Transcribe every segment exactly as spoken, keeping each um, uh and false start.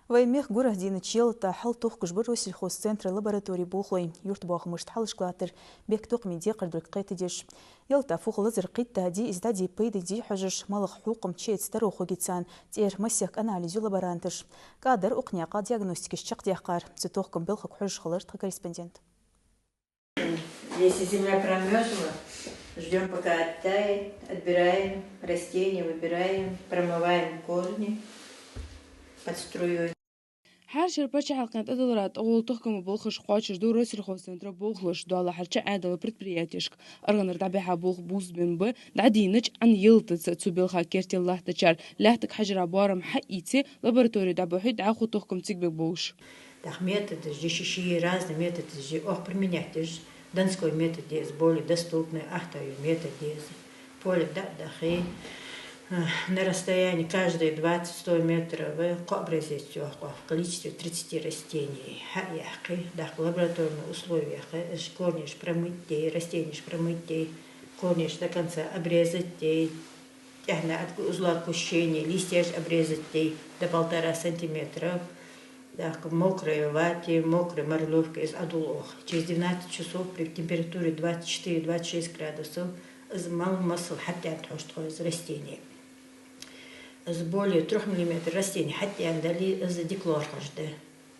Вай мехка гурахьа дийнача ялата хьал тохкаш ба Россельхозцентра лабораторе болхлой. Юртбоахамашта хьалхашка латтар бехктокхаме декхар долга кхетадеш. Ялата фу хул лазар кхийттаде, из дӀаде пайда дий хьожаш, малагӀа хьокхам чуэца таро хургья царна, цӀера массехк анализ ю лаборанташа. КӀадар укх наькъа диагностикаш чакхдаьккхар. Цу тохкама балхага хьожаш хилар тха корреспондент. Если земля промёрзла, ждём, пока оттает, отбираем растения, выбираем, промываем корни под струей. ХӀара шера паччахьалкхен тӀадалара тӀагӀолла тохкама балхаш кхоачашду Россельхозцентра болхлоша, доалахьарча Ӏаьдала предприятешка. АргӀанара дӀабихьа болх бувзабенна ба дӀадийнача Ӏан ялатаца. Цу балха кертел латтачар лаьттага хьажара боарам хьаийце, лабораторе дӀабихьийт дӀахо тохкам цига бергболаш. ТӀаккха методаш я ши-ши, разный методаш я, оаха применять деш. Донской метод я из, более доступный, ахтарий метод я из. Поле дӀа а дахе, э, на расстоянии каждые двадцать-сто метров кхо образец йоах оаха в количестве тридцати растений. Хьа а яьккхе, тӀаккха лабораторни условиех, э, корнеш промыть дей, растенеш промыть дей, корнеш до конца обрезать дей, тӀехьа от узла кущения, листьеш обрезать дей до полтора сантиметра. ТӀаккха в мокрой вате, в мокрой марлёвке из Ӏадул оаха. Через двенадцать часов при температуре двадцать четыре-двадцать шесть градусов из мел масал хьатӀадаьнна хьож тхо из растени. Из более трёх миллиметров растени хьатӀадаьнна дале, из дика лоархӀаш да.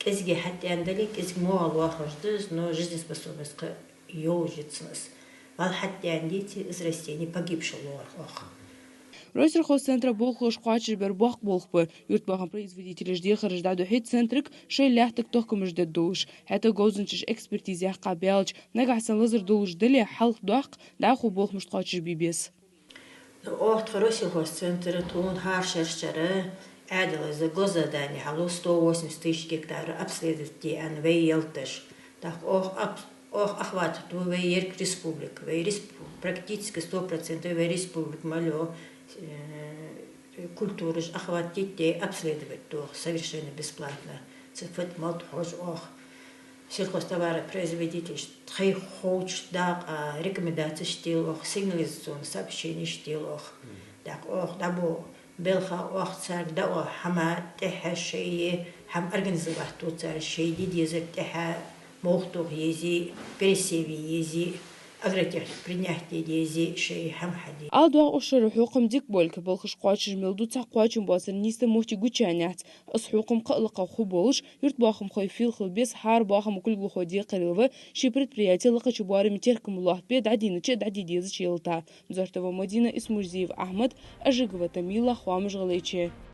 КӀезига хьатӀадаьнна дале, кӀезига мо лоархӀаш да из, но жизнеспособность кхы йолаш я цун из. Вал хьатӀадаьнна деце, из растени погибший лоархӀ оаха. Россельхозцентра болхлоша кхоачашбер боккха болх ба. Юртбоахама производителаша дехараш дӀадохьийт центрага, шоай лаьттага тохкамаш дергдолаш. ХӀаьта говзанчаша экспертиза яьккха баьлча, нагахьа санна лазар долаш дале, хьалхадоаккх дӀахо болх мишта кхоачашбе беза. Ну, оаха тха Россельхозцентр тхона хӀара шера Ӏаьдала из госзадани хьалу, сто восемьдесят тысяч гектара обследовать де аьнна вай ялаташ. ТӀаккха оаха об-, оаха охватывать ду вай еррига республика. Вай респ-, практически сто процентов вай республика мел йола, э, культураш охватить де, обследовать ду оаха совершенно бесплатно. Цу фуд мел да хьож оаха. Сельхозтоваропроизводителаш тхоай ховча дакъа рекомендацеш тел оаха, сигнализационни сообщенеш тел оаха. ТӀаккха оаха дӀабу балха оаха царга дӀаоал хӀама тӀехьа шоай, хӀама организовать ду цар шоай де дезар тӀехьа, мох тоха ези, пересев е ези, агротехника применять де ези, шоай хӀама хьаде. Ала доагӀа, укх шера хьокхам дика болга, балхаш кхоачаш мел ду, цхьа кхоачам боацар нийсса моттиг гучаяьннаяц. Из хьокхам кхы а лакха хургболаш, юртбоахамхой фийла хила беза хӀара боахама кулгалхо декхарийла ва ший предприяте лакхача боараме теркам лоаттабе дӀадийнача а дӀаде дезача а ялата. Дзортова Мадина, Исмурзиев Ахьмад, Ажигова Тамила, «Хоамаш ГӀалгӀайче».